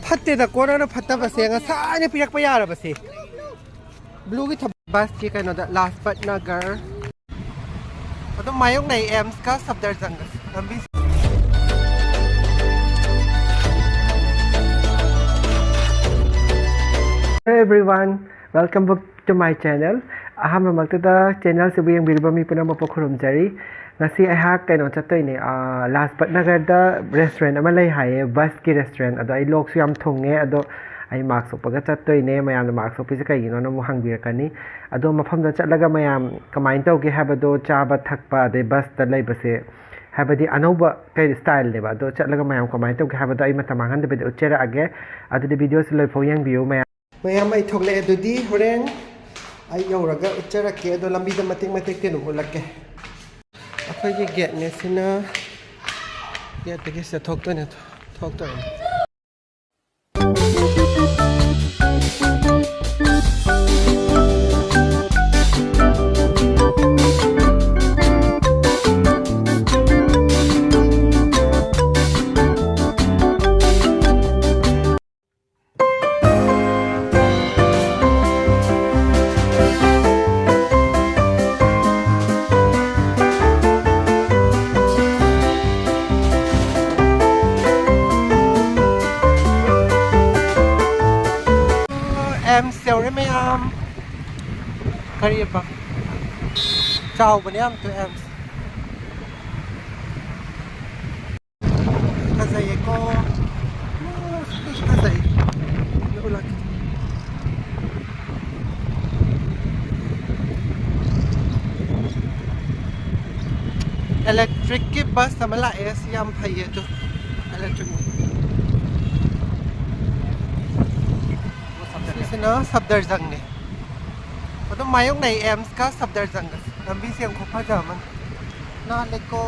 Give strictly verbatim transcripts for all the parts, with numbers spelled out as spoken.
ꯐꯠꯇꯦꯗꯀꯣ ꯅꯪꯅ ꯐꯠꯇꯕꯁꯦ, ꯉꯁꯥꯏꯅ ꯄꯤꯔꯛꯄ ꯌꯥꯔꯕꯁꯦ꯫ ꯕ꯭ꯂꯨꯒꯤ ꯊꯕꯛ ꯕꯁꯀꯤ ꯀꯩꯅꯣꯗ ꯂꯥꯖꯄꯠ ꯅꯒꯔ ꯑꯗꯨꯝ ꯃꯥꯌꯣꯛꯅꯩ ꯑꯦꯝꯁꯀ ꯁꯐꯗꯔꯖꯪꯒꯁꯦ ꯂꯝꯕꯤ꯫ Hello everyone, welcome back to my channel. ꯑꯍꯥꯟꯕꯃꯛꯇꯗ ꯆꯦꯅꯦꯜꯁꯤꯕꯨ ꯌꯦꯡꯕꯤꯔꯤꯕ ꯃꯤ ꯄꯨꯝꯅꯃꯛꯄꯨ ꯈꯨꯔꯨꯝꯖꯔꯤ꯫ ꯉꯁꯤ ꯑꯩꯍꯥꯛ ꯀꯩꯅꯣ ꯆꯠꯇꯣꯏꯅꯦ, ꯑꯥ, ꯂꯥꯖꯄꯠ ꯅꯒꯔꯗ ꯔꯦꯁꯇꯨꯔꯦꯟ ꯑꯃ ꯂꯩ ꯍꯥꯏꯌꯦ, ꯕꯁꯀꯤ ꯔꯦꯁꯇꯨꯔꯦꯟ꯫ ꯑꯗꯣ ꯑꯩ ꯂꯣꯛꯁꯨ ꯌꯥꯝ ꯊꯨꯡꯉꯦ, ꯑꯗꯣ ꯑꯩ ꯃꯥꯛꯁ ꯎꯞꯄꯒ ꯆꯠꯇꯣꯏꯅꯦ꯫ ꯃꯌꯥꯝꯅ ꯃꯥꯛꯁ ꯎꯞꯄꯤꯁꯦ ꯀꯩꯒꯤꯅꯣꯅ ꯑꯃꯨꯛ ꯍꯪꯕꯤꯔꯛꯀꯅꯤ꯫ ꯑꯗꯣ ꯃꯐꯝꯗ ꯆꯠꯂꯒ ꯃꯌꯥꯝ ꯀꯃꯥꯏꯅ ꯇꯧꯒꯦ ꯍꯥꯏꯕꯗꯣ, ꯆꯥꯕ ꯊꯛꯄ ꯑꯗꯩ ꯕꯁꯇ ꯂꯩꯕꯁꯦ, ꯍꯥꯏꯕꯗꯤ ꯑꯅꯧꯕ ꯀꯩ ꯁ꯭ꯇꯥꯏꯜꯅꯦꯕ꯫ ꯑꯗꯣ ꯆꯠꯂꯒ ꯃꯌꯥꯝ ꯀꯃꯥꯏꯅ ꯇꯧꯒꯦ ꯍꯥꯏꯕꯗꯣ ꯑꯩ ꯃꯇꯝ ꯃꯥꯡꯍꯟꯗꯕꯤꯗ ꯎꯠꯆꯔꯛꯑꯒꯦ꯫ ꯑꯗꯨꯗꯤ ꯚꯤꯗꯤꯑꯣꯁꯤ ꯂꯣꯏꯐꯥꯎ ꯌꯦꯡꯕꯤꯌꯨ ꯃꯌꯥꯝ꯫ ꯃꯌꯥꯝ ꯑꯩ ꯊꯣꯛꯂꯛꯑꯦ, ꯑꯗꯨꯗꯤ ꯍꯣꯔꯦꯟ ꯑꯩ ꯌꯧꯔꯒ ꯎꯠꯆꯔꯛꯀꯦ꯫ ꯑꯗꯣ ꯂꯝꯕꯤꯗ ꯃꯇꯦꯛ ꯃꯇꯦꯛꯇꯤ ꯑꯗꯨꯝ ꯎꯠꯂꯛꯀꯦ꯫ ꯑꯩꯈꯣꯏꯒꯤ ꯒꯦꯠꯅꯦ ꯁꯤꯅ꯫ ꯒꯦꯠꯇꯒꯤ ꯁꯤꯗ ꯊꯣꯛꯇꯣꯏꯅꯦ, ꯊꯣꯛꯇꯣꯏꯅꯦ꯫ ꯑꯦꯝꯁ ꯌꯧꯔꯦ ꯃꯌꯥꯝ꯫ ꯀꯔꯤꯕ? ꯆꯥꯎꯕꯅꯦ ꯌꯥꯝ ꯇꯨ ꯑꯦꯝꯁ꯫ ꯐꯖꯩꯌꯦꯀꯣ꯫ ꯑꯁ, ꯐꯖꯩ꯫ ꯎꯠꯂꯛꯀꯦ꯫ ꯏꯂꯦꯛꯇ꯭ꯔꯤꯛꯀꯤ ꯕꯁ ꯑꯃ ꯂꯥꯛꯑꯦ꯫ ꯁꯤ ꯌꯥꯝ ꯐꯩꯌꯦ ꯑꯗꯨ꯫ ꯏꯂꯦꯛꯇ꯭ꯔꯤꯛ꯫ ꯁꯤꯁꯤꯅ ꯁꯐꯗꯔꯖꯪꯅꯦ꯫ ꯑꯗꯨꯝ ꯃꯥꯌꯣꯛꯅꯩ ꯑꯦꯝꯁꯀ ꯁꯐꯗꯔꯖꯪꯒꯁꯦ꯫ ꯂꯝꯕꯤꯁꯦ ꯌꯥꯝ ꯈꯨꯐꯖ ꯑꯃꯅꯤ꯫ ꯅꯥꯜꯂꯦꯀꯣ꯫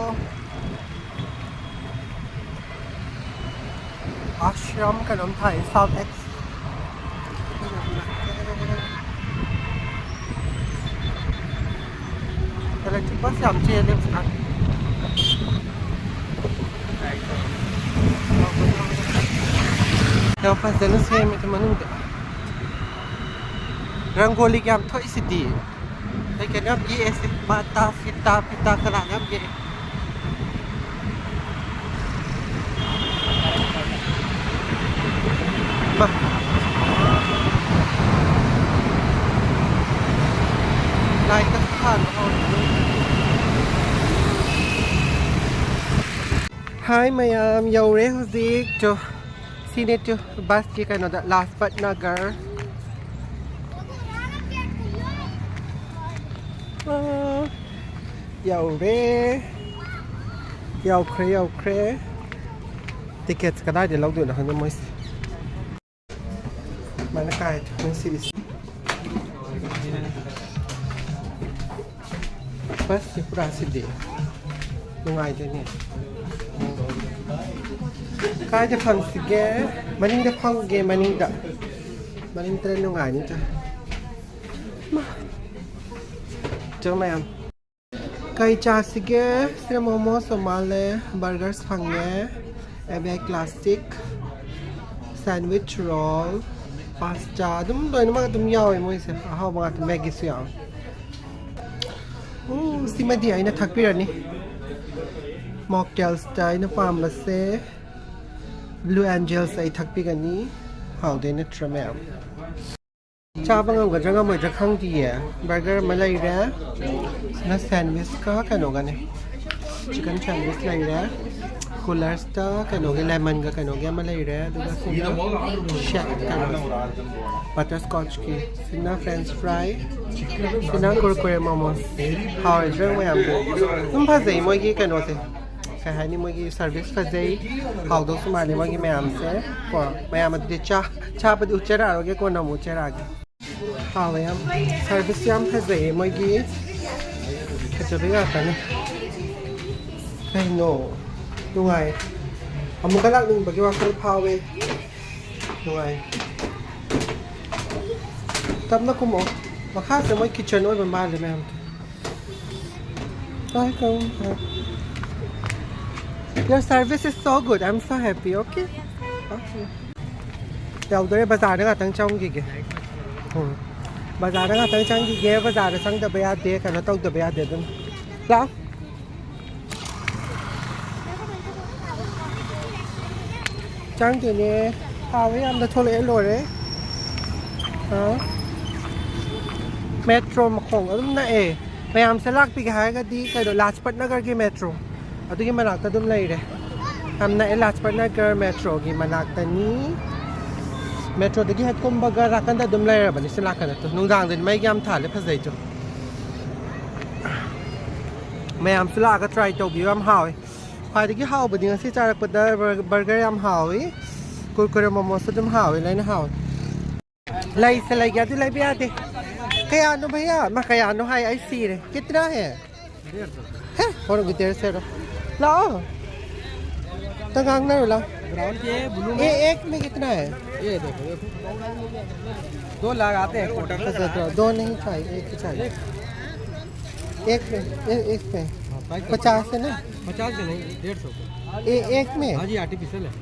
ꯑꯥꯁ꯭ꯔꯝ ꯀꯩꯅꯣꯝ ꯊꯥꯏ, ꯁꯥꯎꯠ ꯑꯦꯛꯁ꯫ ꯏꯂꯦꯛꯇ꯭ꯔꯤꯛ ꯕꯁ ꯌꯥꯝ ꯆꯦꯜꯂꯦ ꯍꯧꯖꯤꯛꯀꯥꯟ꯫ ꯌꯥꯝ ꯐꯖꯅ ꯁꯦꯝꯃꯦ ꯃꯅꯨꯡꯗ꯫ ꯔꯪꯒꯣꯂꯤꯒ ꯌꯥꯝ ꯊꯣꯛꯏꯁꯤꯗꯤ꯫ ꯑꯩ ꯀꯩꯅꯣ ꯌꯥꯝ ꯌꯦꯛꯑꯦꯁꯦ꯫ ꯃꯥꯇꯥ ꯐꯤꯇꯥ ꯐꯤꯇꯥ ꯀꯅꯥꯅ ꯌꯥꯝ ꯌꯦꯛꯑꯦ꯫ ꯃꯥ꯫ ꯂꯥꯏꯠꯀ ꯊꯥꯟꯕ ꯍꯧꯔꯦ꯫ ꯍꯥꯏ ꯃꯌꯥꯝ, ꯌꯧꯔꯦ ꯍꯧꯖꯤꯛ꯫ ꯆꯣ꯫ ꯁꯤꯅꯦ ꯇꯨ ꯕꯁꯀꯤ ꯀꯩꯅꯣꯗ, ꯂꯥꯖꯄꯠ ꯅꯒꯔ꯫ ꯑꯥ, ꯌꯧꯔꯦ꯫ ꯌꯧꯈ꯭ꯔꯦ, ꯌꯧꯈ꯭ꯔꯦ꯫ ꯇꯤꯀꯦꯠꯁꯦ ꯀꯗꯥꯏꯗ ꯂꯧꯗꯣꯏꯅꯣ ꯈꯪꯗꯦ ꯃꯣꯏꯁꯦ꯫ ꯁꯨꯃꯥꯏꯅ ꯀꯥꯏ ꯅꯨꯡꯁꯤꯕꯤꯁꯦ꯫ ꯕꯁꯁꯤ ꯄꯨꯔꯥ ꯁꯤꯗꯤ ꯅꯨꯡꯉꯥꯏꯗꯣꯏꯅꯦ꯫ ꯀꯥꯏꯗ ꯐꯝꯁꯤꯒꯦ? ꯃꯅꯤꯡꯗ ꯐꯝꯒꯦ, ꯃꯅꯤꯡꯗ꯫ ꯃꯅꯤꯡꯗ ꯅꯨꯡꯉꯥꯏꯅꯤꯗ꯫ ꯃꯥ꯫ ꯆꯪ ꯃꯌꯥꯝ꯫ ꯀꯩ ꯆꯥꯁꯤꯒꯦ? ꯁꯤꯗ ꯃꯣꯃꯣꯁꯨ ꯃꯥꯜꯂꯦ, ꯕꯔꯒꯔꯁ ꯐꯪꯉꯦ, ꯑꯦꯕꯦꯛ ꯀ꯭ꯂꯥꯁꯤꯛ, ꯁꯦꯟꯋꯤꯆ ꯔꯣꯜ, ꯄꯥꯁꯇꯥ, ꯑꯗꯨꯝ ꯂꯣꯏꯅꯃꯛ ꯑꯗꯨꯝ ꯌꯥꯎꯋꯦ ꯃꯣꯏꯁꯦ꯫ ꯑꯍꯥꯎꯕ ꯉꯥꯛꯇ, ꯃꯦꯒꯤꯁꯨ ꯌꯥꯎꯋꯦ꯫ ꯎ, ꯁꯤꯃꯗꯤ ꯑꯩꯅ ꯊꯛꯄꯤꯔꯅꯤ꯫ ꯃꯣꯛꯇꯦꯜꯁꯇ ꯑꯩꯅ ꯄꯥꯝꯕꯁꯦ ꯕ꯭ꯂꯨ ꯑꯦꯟꯖꯦꯜꯁ ꯑꯩ ꯊꯛꯄꯤꯒꯅꯤ꯫ ꯍꯥꯎꯗꯣꯏ ꯅꯠꯇ꯭ꯔꯥ ꯃꯌꯥꯝ? ꯆꯥꯕ ꯉꯝꯒꯗ꯭ꯔꯥ ꯉꯝꯃꯣꯏꯗ꯭ꯔꯥ ꯈꯪꯗꯤꯌꯦ꯫ ꯕꯔꯒꯔ ꯑꯃ ꯂꯩꯔꯦ꯫ ꯁꯤꯅ ꯁꯦꯟꯋꯤꯁꯀ ꯀꯩꯅꯣꯒꯅꯦ꯫ ꯆꯤꯀꯟ ꯁꯦꯟꯋꯤꯁ ꯂꯩꯔꯦ꯫ ꯀꯨꯂꯔꯁꯇ ꯀꯩꯅꯣꯒꯤ ꯂꯦꯃꯟꯒ ꯀꯩꯅꯣꯒꯤ ꯑꯃ ꯂꯩꯔꯦ꯫ ꯑꯗꯨꯒ ꯁꯤꯅ ꯁꯦꯛ ꯀꯩꯅꯣ ꯕꯇꯔ ꯁ꯭ꯀꯣꯠꯆꯀꯤ꯫ ꯁꯤꯅ ꯐ꯭ꯔꯦꯟꯆ ꯐ꯭ꯔꯥꯏ꯫ ꯁꯤꯅ ꯀꯨꯔꯀꯨꯔꯦ ꯃꯣꯃꯣꯁ꯫ ꯍꯥꯎꯔꯣꯏꯗ꯭ꯔꯥ ꯃꯌꯥꯝꯗꯣ? ꯑꯗꯨꯝ ꯐꯖꯩ ꯃꯣꯏꯒꯤ ꯀꯩꯅꯣꯁꯦ꯫ ꯀꯩ ꯍꯥꯏꯅꯤ, ꯃꯣꯏꯒꯤ ꯁꯔꯚꯤꯁ ꯐꯖꯩ꯫ ꯍꯥꯎꯗꯧꯁꯨ ꯃꯥꯜꯂꯤ ꯃꯣꯏꯒꯤ ꯃꯌꯥꯝꯁꯦ꯫ ꯀꯣ, ꯃꯌꯥꯝ ꯑꯗꯨꯗꯤ ꯆꯥ-, ꯆꯥꯕꯗꯤ ꯎꯠꯆꯔꯛꯑꯔꯣꯏꯒꯦ, ꯀꯣꯟꯅ ꯑꯃꯨꯛ ꯎꯠꯆꯔꯛꯑꯒꯦ꯫ ꯍꯥꯎꯋꯦ ꯌꯥꯝ꯫ ꯁꯔꯚꯤꯁ ꯌꯥꯝ ꯐꯖꯩꯌꯦ ꯃꯣꯏꯒꯤ꯫ ꯐꯖꯕ ꯉꯥꯛꯇꯅꯤ꯫ ꯀꯩꯅꯣ? ꯅꯨꯡꯉꯥꯏ꯫ ꯑꯃꯨꯛꯀ ꯂꯥꯛꯅꯤꯡꯕꯒꯤ ꯋꯥꯈꯜ ꯐꯥꯎꯋꯦ꯫ ꯅꯨꯡꯉꯥꯏ꯫ ꯇꯞꯅ ꯀꯨꯝꯃꯛꯑꯣ꯫ ꯃꯈꯥꯁꯦ ꯃꯣꯏ ꯀꯤꯠꯆꯟ ꯑꯣꯏꯕ ꯃꯥꯜꯂꯦ ꯃꯌꯥꯝ꯫ Welcome. Your service is so good. I'm so happy. Okay? Okay. ꯌꯧꯗꯣꯔꯦ, ꯕꯖꯥꯔꯗ ꯉꯥꯛꯇꯪ ꯆꯪꯈꯤꯒꯦ꯫ ꯎꯝ꯫ ꯕꯖꯥꯔꯗ ꯉꯥꯛꯇꯪ ꯆꯪꯈꯤꯒꯦ, ꯕꯖꯥꯔꯗ ꯆꯪꯗꯕ ꯌꯥꯗꯦ, ꯀꯩꯅꯣ ꯇꯧꯗꯕ ꯌꯥꯗꯦ, ꯑꯗꯨꯝ ꯂꯥꯛꯑꯣ꯫ ꯆꯪꯗꯣꯏꯅꯦ꯫ ꯍꯥꯎꯋꯦ ꯌꯥꯝꯅ, ꯊꯣꯛꯂꯛꯑꯦ ꯂꯣꯏꯔꯦ꯫ ꯑꯥ꯫ ꯃꯦꯇ꯭ꯔꯣ ꯃꯈꯣꯡ ꯑꯗꯨꯝ ꯅꯛꯑꯦ꯫ ꯃꯌꯥꯝꯁꯦ ꯂꯥꯛꯄꯤꯒꯦ ꯍꯥꯏꯔꯒꯗꯤ ꯀꯩꯅꯣ, ꯂꯥꯖꯄꯠ ꯅꯒꯔꯒꯤ ꯃꯦꯇ꯭ꯔꯣ ꯑꯗꯨꯒꯤ ꯃꯅꯥꯛꯇ ꯑꯗꯨꯝ ꯂꯩꯔꯦ꯫ ꯌꯥꯝ ꯅꯛꯑꯦ, ꯂꯥꯖꯄꯠ ꯅꯒꯔ ꯃꯦꯇ꯭ꯔꯣꯒꯤ ꯃꯅꯥꯛꯇꯅꯤ꯫ ꯃꯦꯇ꯭ꯔꯣꯗꯒꯤ ꯍꯦꯛ ꯀꯨꯝꯕꯒ ꯅꯥꯀꯟꯗ ꯑꯗꯨꯝ ꯂꯩꯔꯕꯅꯤ꯫ ꯁꯤ ꯅꯥꯀꯟꯗ ꯅꯨꯡꯗꯥꯡꯗꯗꯤ ꯃꯩꯒ ꯌꯥꯝ ꯊꯥꯜꯂꯦ, ꯐꯖꯩꯗꯣ꯫ ꯃꯌꯥꯝꯁꯨ ꯂꯥꯛꯑꯒ ꯇ꯭ꯔꯥꯏ ꯇꯧꯕꯤꯌꯨ, ꯌꯥꯝ ꯍꯥꯎꯋꯦ꯫ ꯈ꯭ꯋꯥꯏꯗꯒꯤ ꯍꯥꯎꯕꯗꯤ ꯉꯁꯤ ꯆꯥꯔꯛꯄꯗ ꯕꯔ-, ꯕꯔꯒꯔ ꯌꯥꯝ ꯍꯥꯎꯋꯤ꯫ ꯀꯨꯔꯀꯨꯔꯦ ꯃꯣꯃꯣꯁꯨ ꯑꯗꯨꯝ ꯍꯥꯎꯋꯤ, ꯂꯣꯏꯅ ꯍꯥꯎꯋꯤ꯫ ꯂꯩꯁꯦ ꯂꯩꯒꯦ, ꯑꯗꯨ ꯂꯩꯕ ꯌꯥꯗꯦ꯫ ꯀꯌꯥꯅꯣ ꯚꯩꯌꯥ? ꯃꯥ ꯀꯌꯥꯅꯣ ꯍꯥꯏ, ꯑꯩ ꯁꯤꯔꯦ꯫ ꯀꯤꯇꯅꯥ ꯍꯦ? ꯍꯦ, ꯍꯣꯔꯣꯡꯒꯤ ꯗꯦꯔ ꯁꯦꯔꯣ꯫ ꯂꯥꯛꯑꯣ꯫ ꯇ ꯉꯥꯡꯅꯔꯣ, ꯂꯥꯛꯑꯣ꯫ ब्राउन चाहिए, ब्लू में? ये एक में कितना है? ये देखो, देखो। दो लाख आते हैं। अच्छा, दो, दो नहीं चाहिए, एक ही चाहिए। एक पे, ए-, एक पे। हाँ, पैक कर। पचास है ना? पचास के नहीं, डेढ़ सौ के। ए-, एक में? हाँ जी, आर्टिफिशियल है।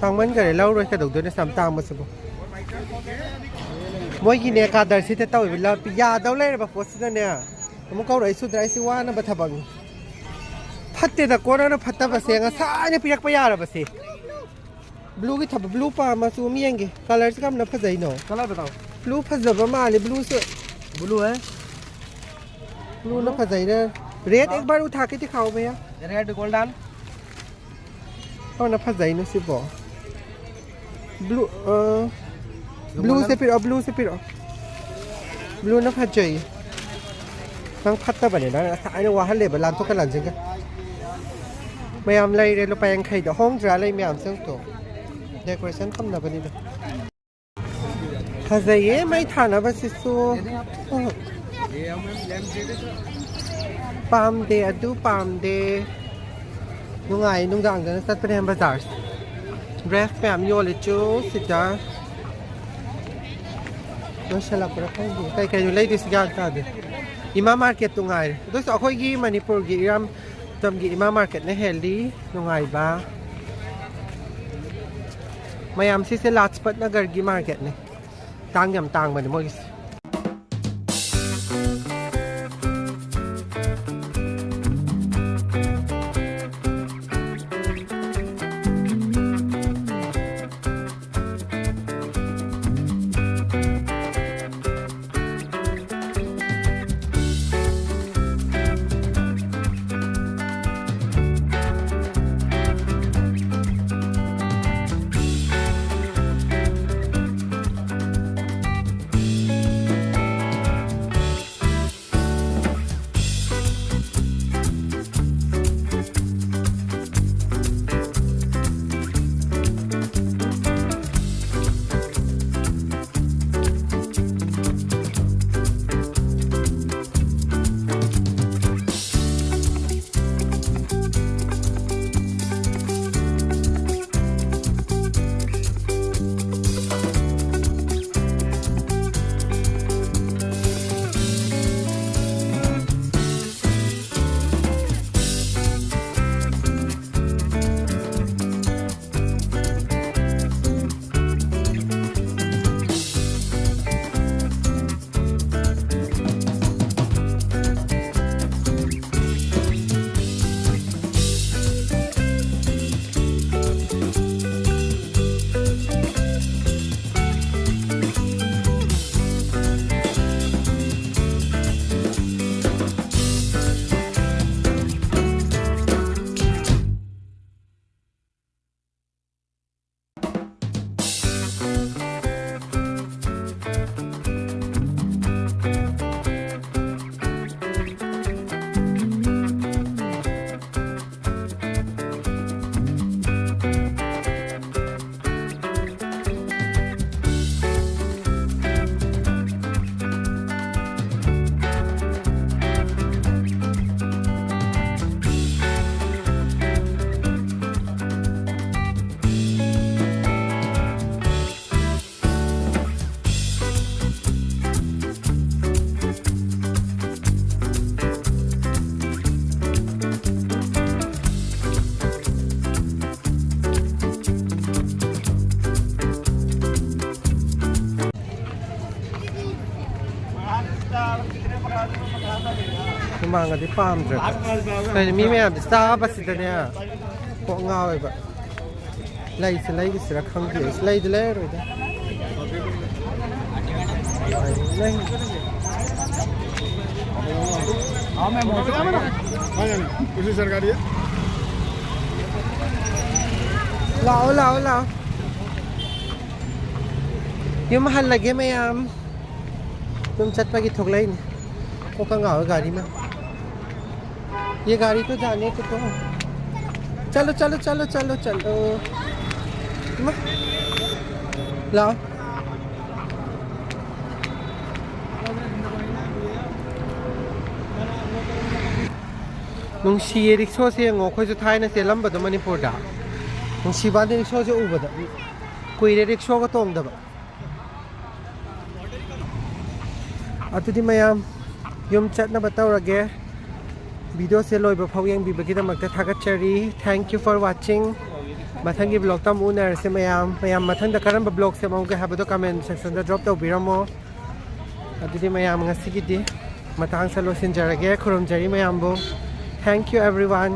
ꯇꯥꯡꯃꯟꯈꯔꯦ, ꯂꯧꯔꯣꯏ, ꯀꯩꯗꯧꯗꯣꯏꯅꯣ ꯌꯥꯝ ꯇꯥꯡꯕꯁꯤꯕꯨ? ꯃꯣꯏꯒꯤꯅꯦ, ꯀꯥꯗꯔꯁꯤꯗ ꯇꯧꯔꯤꯕ ꯂꯝ-, ꯌꯥꯗꯧ ꯂꯩꯔꯕ ꯄꯣꯠꯁꯤꯗꯅꯦ, ꯑꯃꯨꯛ ꯀꯧꯔꯛꯏꯁꯨꯗ꯭ꯔꯥ? ꯑꯩꯁꯤ ꯋꯥꯅꯕ ꯊꯕꯛꯅꯤ꯫ ꯐꯠꯇꯦꯗꯀꯣ, ꯅꯪꯅ ꯐꯠꯇꯕꯁꯦ ꯉꯁꯥꯏꯅ ꯄꯤꯔꯛꯄ ꯌꯥꯔꯕꯁꯦ꯫ ब्लू की थब-, ब्लू पा-, मचू में येंगे। कलर से कम ना फजाई नो। कलर बताओ। ब्लू फजबा माले, ब्लू से। ब्लू है। ब्लू ना फजाई ना। रेड एक बार उठा के दिखाओ भैया। Red golden. और ना फजाई नो सिर्फ। ब्लू, अ, ब्लू से फिर, ब्लू से फिर। ब्लू ना फजाई। ꯅꯪ ꯐꯠꯇꯕꯅꯦ, ꯅꯪ ꯉꯁꯥꯏꯅ ꯋꯥꯍꯜꯂꯦꯕ, ꯂꯥꯟꯊꯣꯛꯀ ꯂꯥꯟꯁꯤꯟꯒ꯫ ꯃꯌꯥꯝ ꯂꯩꯔꯦ, ꯂꯨꯄꯥ ꯌꯥꯡꯈꯩꯗ꯫ ꯍꯣꯡꯗ꯭ꯔꯥ ꯂꯩ ꯃꯌꯥꯝꯁꯦ? ꯇꯣ꯫ ꯗꯦꯀꯣꯔꯦꯁꯟ ꯊꯝꯅꯕꯅꯤꯗ꯫ ꯐꯖꯩꯌꯦ, ꯃꯩ ꯊꯥꯅꯕꯁꯤꯁꯨ꯫ ꯄꯥꯝꯗꯦ, ꯑꯗꯨ ꯄꯥꯝꯗꯦ꯫ ꯅꯨꯡꯉꯥꯏ, ꯅꯨꯡꯗꯥꯡꯗꯅ ꯆꯠꯄꯅꯦ ꯕꯖꯥꯔꯁꯦ꯫ ꯗ꯭ꯔꯦꯁ ꯃꯌꯥꯝ ꯌꯣꯜꯂꯤꯆꯨ ꯁꯤꯗ꯫ ꯂꯣꯏꯁꯤꯜꯂꯛꯄ꯭ꯔꯥ ꯈꯪꯗꯦ꯫ ꯀꯩ ꯀꯩꯅꯣ ꯂꯩꯗꯣꯏꯁꯤ ꯒ꯭ꯌꯥꯟ ꯇꯥꯗꯦ꯫ ꯏꯃꯥ ꯃꯥꯔꯀꯦꯠꯇꯨ ꯉꯥꯏꯔꯦ꯫ ꯑꯗꯨꯁꯨ ꯑꯩꯈꯣꯏꯒꯤ ꯃꯅꯤꯄꯨꯔꯒꯤ ꯏꯔꯝꯗꯝꯒꯤ ꯏꯃꯥ ꯃꯥꯔꯀꯦꯠꯅ ꯍꯦꯜꯂꯤ ꯅꯨꯡꯉꯥꯏꯕ꯫ ꯃꯌꯥꯝ, ꯁꯤꯁꯦ ꯂꯥꯖꯄꯠ ꯅꯒꯔꯒꯤ ꯃꯥꯔꯀꯦꯠꯅꯦ꯫ ꯇꯥꯡ ꯌꯥꯝ ꯇꯥꯡꯕꯅꯦ ꯃꯣꯏꯒꯤꯁꯦ꯫ ꯃꯥꯡꯉꯗꯤ ꯄꯥꯝꯗ꯭ꯔꯦ꯫ ꯀꯩꯅꯣ ꯃꯤ ꯃꯌꯥꯝꯁꯦ ꯆꯥꯕꯁꯤꯗꯅꯦ ꯀꯣꯛ ꯉꯥꯎꯋꯦꯕ꯫ ꯂꯩꯁꯦ ꯂꯩꯈꯤꯁꯤꯔꯥ ꯈꯪꯗꯦ꯫ ꯑꯩꯁꯦ ꯂꯩꯗꯤ ꯂꯩꯔꯔꯣꯏꯗ꯫ ꯂꯩ꯫ हाँ मैम, उसी सरकारी है। ꯂꯥꯛꯑꯣ ꯂꯥꯛꯑꯣ ꯂꯥꯛꯑꯣ꯫ ꯌꯨꯝ ꯍꯜꯂꯒꯦ ꯃꯌꯥꯝ꯫ ꯌꯨꯝ ꯆꯠꯄꯒꯤ ꯊꯣꯛꯂꯛꯏꯅꯦ꯫ ꯀꯣꯛꯀ ꯉꯥꯎꯋꯦ ꯒꯥꯔꯤ ꯃ꯫ ये गाड़ी तो जाने को तो। चलो चलो चलो चलो चलो। ꯏꯃꯥ꯫ ꯂꯥꯛꯑꯣ꯫ ꯅꯨꯡꯁꯤꯌꯦ ꯔꯤꯛꯁꯣꯁꯦ ꯌꯦꯡꯉꯣ, ꯑꯩꯈꯣꯏꯁꯨ ꯊꯥꯏꯅ ꯆꯦꯜꯂꯝꯕꯗꯣ ꯃꯅꯤꯄꯨꯔꯗ꯫ ꯅꯨꯡꯁꯤꯕꯅꯤ ꯔꯤꯛꯁꯣꯁꯦ ꯎꯕꯗ꯫ ꯀꯨꯏꯔꯦ ꯔꯤꯛꯁꯣꯒ ꯇꯣꯡꯗꯕ꯫ ꯑꯗꯨꯗꯤ ꯃꯌꯥꯝ ꯌꯨꯝ ꯆꯠꯅꯕ ꯇꯧꯔꯒꯦ꯫ ꯚꯤꯗꯤꯑꯣꯁꯦ ꯂꯣꯏꯕ ꯐꯥꯎ ꯌꯦꯡꯕꯤꯕꯒꯤꯗꯃꯛꯇ ꯊꯥꯒꯠꯆꯔꯤ꯫ Thank you for watching꯫ ꯃꯊꯪꯒꯤ ꯕ꯭ꯂꯣꯛꯇ ꯑꯃꯨꯛ ꯎꯅꯔꯁꯦ ꯃꯌꯥꯝ꯫ ꯃꯌꯥꯝ ꯃꯊꯪꯗ ꯀꯔꯝꯕ ꯕ꯭ꯂꯣꯛ ꯁꯦꯝꯍꯧꯒꯦ ꯍꯥꯏꯕꯗꯣ ꯀꯃꯦꯟ ꯁꯦꯛꯁꯟꯗ ꯗ꯭ꯔꯣꯞ ꯇꯧꯕꯤꯔꯝꯃꯣ꯫ ꯑꯗꯨꯗꯤ ꯃꯌꯥꯝ ꯉꯁꯤꯒꯤꯗꯤ ꯃꯇꯥꯡꯁꯦ ꯂꯣꯏꯁꯤꯟꯖꯔꯒꯦ꯫ ꯈꯨꯔꯨꯝꯖꯔꯤ ꯃꯌꯥꯝꯕꯨ꯫ Thank you everyone꯫